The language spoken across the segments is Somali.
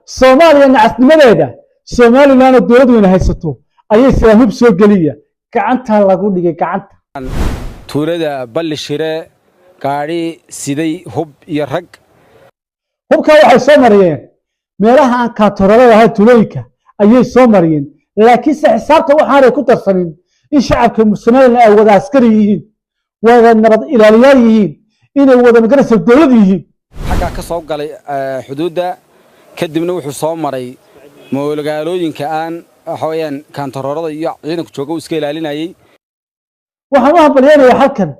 Soomaaliya nacasnimadeeda, Somalilandna dowlad weyne haysato ayay sidaa hub soo geliya, gacantaa lagu dhigay gacanta. Tuulada Balli Shire gaadhi siday hub iyo rag. Hubkaa waxay soo mariyeen meelaha aan kaantaroolada ahayn, tuulooyinka ayay soo mariyeen, laakiinse xisaabta waxaanay ku darsanin in shacabka Somaliland ay wada askari yihiin, wada nabad ilaaliyaal yihiin, inay wada magaraysa dowlad yihiin. Xaggaa ka soo galay xuduudda, kadibna wuxuu soo maray magaalooyinka aan waxa weeyaan kaantaroorada iyo ciidanku jooga uu iska ilaalinayay. Waxaan u hambalyeynayaa halkan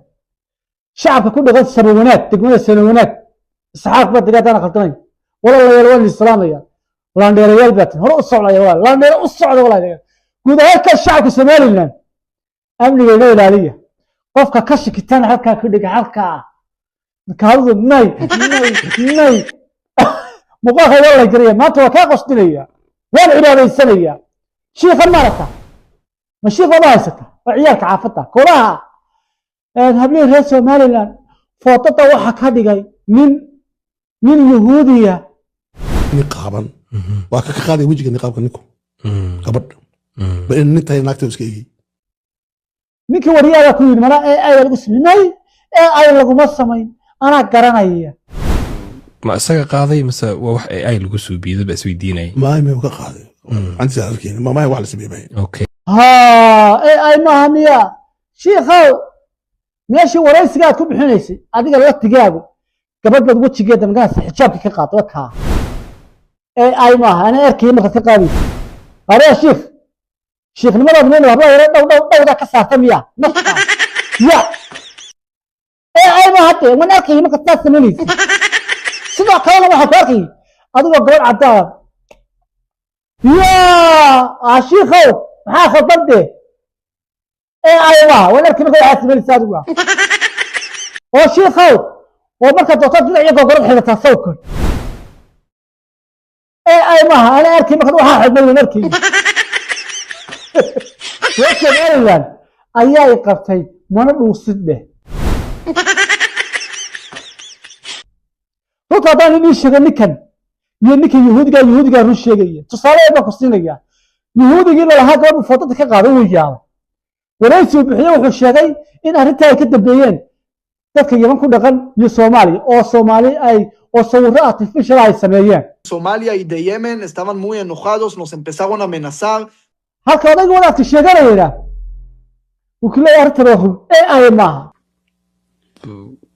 shacabka ku dhaqan Samawanaag, degmada Samawanaag, Isxaaq baa degaa haddaan khaldanayn. Walaalayaal, waan islaamaya, laandheerayaal baa tin hore u socdaya, walaal laandheere u socda. Walaalayaal, guud ahaan ka shacabka Somaliland, amniga inoo ilaaliya. Qofka ka shikitana halkaa ku dhiga, halkaa kaadadu may may may. Muuqaalka waa la garaya maanta, waa kaa qosdinaya, waan cibaadaysanaya. Shiikhan maaragta ma shiikh lama haysata, waa ciyaalka xaafadda kolaha hablihii reer Somaliland. Foodada waxa ka dhigay nin Yahuudiya. Niqaaban waa ka qaaday wejiga niqaabka ninku gabadh ba in nin tahay naagta iska eegay. Ninkii wariyaagaa ku yidhi, mana AI baa lagu samey? May, AI laguma samayn, anaa garanaya. Ma isaga qaaday mise waa wax AI lagu suubiyey? Dad baa isweydiinaya. Maay, may ka qaaday gacantiisa arkeen, maay wax la sameeyay. Okay. Ha, AI maaha miya? Shiikhow, meeshii waraysiga aad ku bixinaysay adiga laftigaagu gabadh baad wejigeeda maganaysa xijaabkii ka qaada. Waa kaa, AI maaha, anaa arkaya markaad ka qaadaysa. Aree shiikh, shiikhnimadaad meel habla yare dhow dhow dhowda ka saarta miya nafta ya? AI maaha dee, waan arkaya markaad saas samaynaysa. Sidoo kalena waxaan ku arkayay adigoo gabadh cadaan ya. Shiikhow, maxaa khaldan dee? AI maaha, waan arkay marka waxaad samaynaysa adigu. Oo shiikhow, oo markaad doonto dinac iyo gogorad xidataa sawkan, AI maaha, ana arkay markaad waxaa xidhnay, waan arkay. Reer Somaliland ayaa i qabtay, mana dhuusid dheh. Runta haddaan idin sheego, ninkan iyo ninka Yahuudiga, Yahuudigaa run sheegaya. Tusaale baan ku siinaya: Yahuudigii lalahaa gabadhu foodada ka qaaday wuu yaabay. Waraysi uu bixiye wuxuu sheegay in arrintaa ay ka dambeeyeen dadka Yaman ku dhaqan iyo Soomaaliya, oo Soomaali ay oo sawirro artificial ay sameeyeen. Somalia y de Yemen estaban muy enojados, nos empezaron a amenazar. Halka odayga wadaadka sheeganayna uu ku leeyahay arrintan waa hub, AI maaha.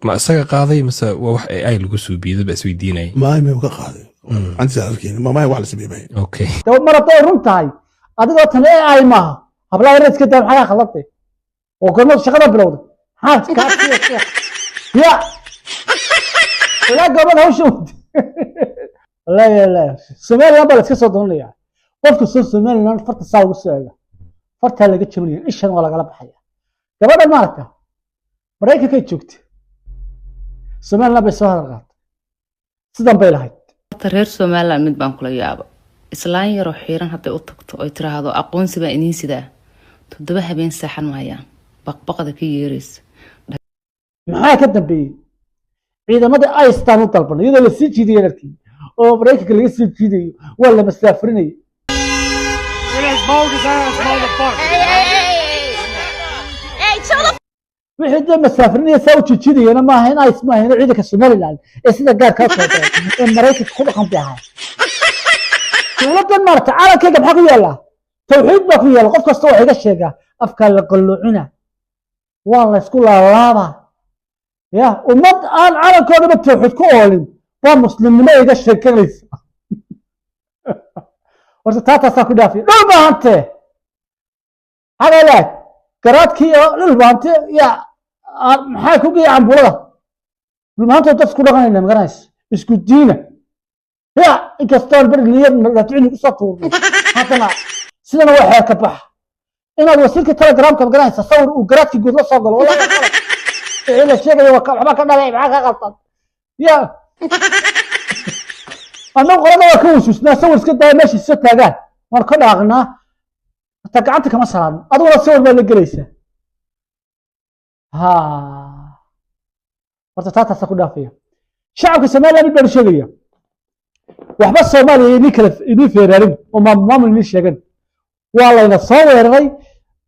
Ma isaga qaaday mise waa wax AI lagu suubiyey? Dad baa isweydiinaya. Maay, may ka qaaday gacantiisa arkeen, maay wax la sameeyay. Okay. Dee mar hadday run tahay adigoo tan AI maaha, hablaha yar iska daa, maxaa khaldan oo gormadu shaqada bilowday? Maxaa kaa siiya ya ilaa goormada hawsha wadi? Wallahi wallahi, Somaliland baa la iska soo doonaya. Qofka soo Somaliland farta saa ugu soo eega, fartaa laga jabinaya, ishan waa lagala baxaya. Gabadhan maaragta Maraykankay joogtay, Somaliland bay soo hadal qaatay, sidan bay lahayd. Horta reer Somaliland mid baan kula yaaba: islaan yaroo xiiran hadday u tagto oy tiraahdo aqoonsi baa idiin sidaa, 7 habeen seexan maayaan, baqbaqda ka yeeraysa. Maxaa ka dambeeyey? Ciidamada ICE-taan u dalbanay, iyadoo la sii jiidayo arkii oo Maraykanka laga sii jiidayo, waa la masaafurinayay. Wixii dee masaafurinaya saa u jiijidayana maaha in ICE maaha, in ciidanka Somaliland ee sida gaarka u tababaray ee Maraykanka ku dhaqan bay ahayd. Dowladdan maaragtay calankeyga maxaa ku yaalla? Tawxiid baa ku yaalla. Qof kasta waxa iga sheegaa afkaa la qalloocina, waa la isku laalaabaa. Ya ummad aan calankoodaba tawxiid ku oolin baa muslimnimo iga sheekanaysa. Horta taa taasaa ku dhaafiya. Dhul baahante hagalaag garaadkii oo dhul baahante ya maxaa ku geeya cambulada dhulmaantoo dad isku dhaqanayna magaranaysa, isku diina ya, inkastoon beri niyad madaaficini kusoo tuurnay, haddana sidana waa xeer ka baxa inaad wasiirka Telegramka magaranaysa sawir uu garaadkii guud la soo galo. Wallahi waa qalad wixii la sheegaya, waa waxba ka dhalay, maxaa ka qaldan ya? Annagu qolada waa ka wasuusnaa, sawir iska daaya, meesha soo taagaan waan ka dhaaqnaa, hataa gacanta kama salaadno. Adiguna sawir baad la gelaysaa. Ha, horta taa taasa ku dhaafaya. Shacabka Somaliland mid baan sheegaya. Waxba Soomaaliya idin kala idin feeraarin oo maamul idin sheegan. Waa layna soo weeraray,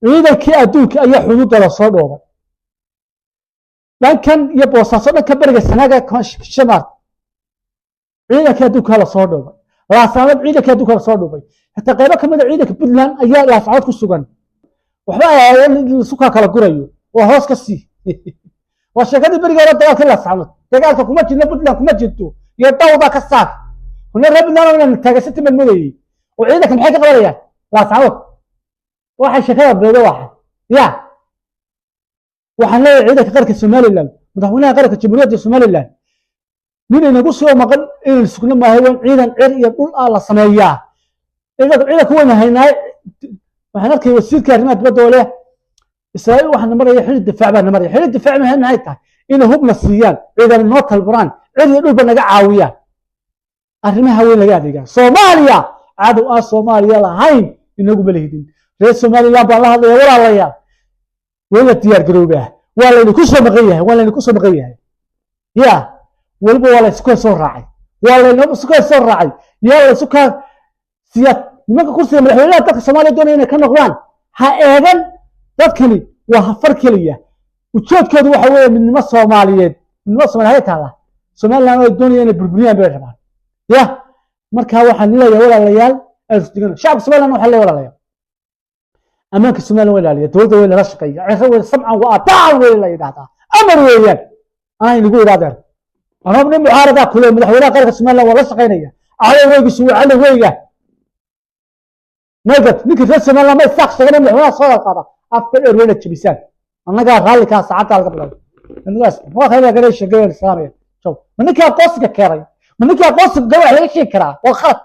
ciidankii adduunka ayaa xuduudda la soo dhoobay dhankan iyo Boosaaso, dhanka beriga Sanaaga Shamaar ciidankii adduunka la soo dhoobay, Laascaanood ciidankii adduunka la soo dhoobay, xitaa qaybo ka mid a ciidanka Puntland ayaa Laascaanood ku sugan. Waxba sukaa kala gurayo waa hoos ka sii. Waa sheekadii berigii hore dagaalkii Laascaanood, dagaalka kuma jirno, Puntland kuma jirto iyo dawda ka saar. Kuna reer Puntland inaan taageersanti baan moodayey oo ciidanka maxay ka qabanayaan Laascaanood? Waxay sheekada beedo waxa ya waxaan leeyahay ciidanka qaranka Somaliland, madaxweynaha qaranka Jamhuuriyadda Somaliland, nin inagu soo maqan inaynu sugno maahay, waan ciidan cir iyo dhul ah la sameeyaa. Ciidanku wayna haynaay. Waxaan arkay wasiirka arrimaha dibadda oo leh Israa'iil waxaa maraya xidhi difaac baa na maraya. Xidhi difaac maxay tahay? Inay hubna siiyaan, ciidan noo talburaan, cir iyo dhulba naga caawiyaan, arrimaha weyn laga adeegaa. Soomaaliya cadow aan Soomaaliya lahayn inagu ma lihidin. Reer Somaliland baan la hadlaya, walaalayaal, waa la diyaar garoobaa, waa layna ku soo maqan yahay, waa layna ku soo maqan yahay. Ya weliba waa la isku soo raacay, waa layna isku soo raacay. Yaa la isu kaa siya nimanka kursiga madaxweynaha dalka Soomaaliya doonaya inay ka noqdaan ha eegan. Dadkani waa hafar keliya, ujeedkoodu waxa weeye midnimo Soomaaliyeed. Midnimo Soomaaliyeed taala Somaliland ay doonayaan inay burburiyaan bay rabaan. Ya marka waxaan leeyahay walaalayaal, aynu isdigano. Shacabka Somaliland waxaan leeyahay, walaalayaal, ammaanka Somaliland waa ilaaliya, dowladda way lala shaqeeya, ciro way samcan wa ataacan wey la yidhahdaa, amar weeyaan. Anaa inagu idhahdeen anoo nin mucaaradaa kule, madaxweynaha qaranka Somaliland waa la shaqaynaya. Cadowgeygiisu waa cadowgeyga nagad. Ninka reer Somaliland ma isaaq sheegana madaxweynaha soo qaada afka dheer weyna jebisaan, annagaa raalli kaa saacadda laga bilaabo. Annagaas waa khayr kale sheegay islaamaya jow. Ma ninkii aqoonsiga keenay, ma ninkii aqoonsiga gabadh wax laga sheegi karaa? Waa khalad,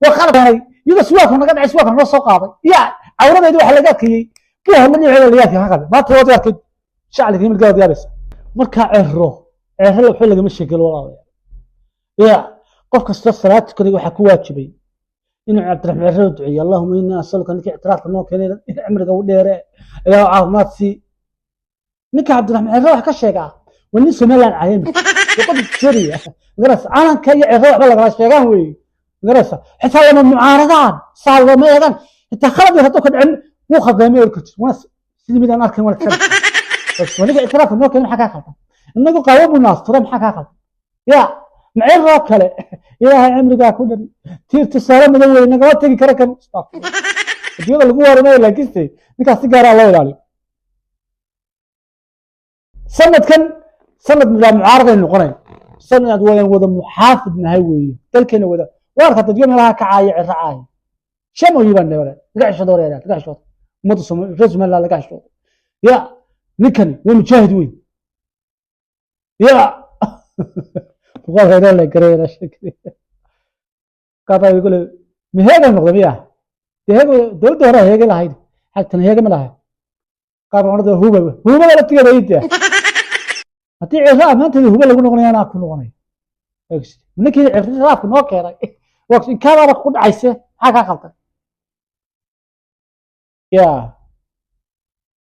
waa khalad keenay. Iyadoo suwaadku naga dhacay, suwaadka noo soo qaaday ya cawradeedi waxa laga arkayey kii horna dhinaceeda laga arkay. Maxaa maanta waad arkay shacliga mid gaad yaabaysa. Marka cero cero waxba lagama sheegin, walaalayaal. Ya qof kasta salaad tukaday waxaa ku waajibay inuu Cabdiraxmaan Cero duceeyo: "Allahuma innaa asaluka." Ninkii ictiraafka noo keenay in cimriga u dheere, Ilaahu caafimaad sii. Ninka Cabdiraxmaan Cero wax ka sheegaa waa nin Somaliland cayami luqada sheegaya magaraysa. Calanka iyo cero waxba lagala sheegaan weeye, magaraysa. Xitaa lama mucaaradaan, saa looma eegan. Xitaa khalad yar hadduu ka dhicin wuu khaldamay orka jir wana sidii midaan arkayn wana kala. Bas waniga ictiraafka noo keenay, maxaa kaa khaldan? Inagu qaawo buu naastura, maxaa kaa khaldan? Ya maciroo kale Ilaahay cimrigaa ku dhari, tiir tusaale mudan wey, nagama tegi kara kan adduunyada lagu waaramayo. Laakiinse ninkaas si gaaraa loo ilaaliyo. Sanadkan sanad bilaa mucaaraday noqonayn, sanad wadan wada muxaafid nahay weeye, dalkeena wada waa arkaa. Dadyo meelaha ka caaya ciro caaya shamoyi baan dheere, laga xishoodo wareer, laga xishoodo ummadda reer Somaliland, laga xishoodo. Ya ninkani waa mujaahid weyn. Ya boqolka la gareera qaabaa gole ma heega noqday miya? Dee heega dowladda hore heege lahayd, xagtan heege ma laha. Qaab orada huba hubada laftigeeda iida haddii ciro ammaanteeda huba lagu noqonaya anaa ku noqonaya. Ninkii ciraafka noo keenay inkaadaaba ku dhacayse, maxaa kaa qaldan? Ya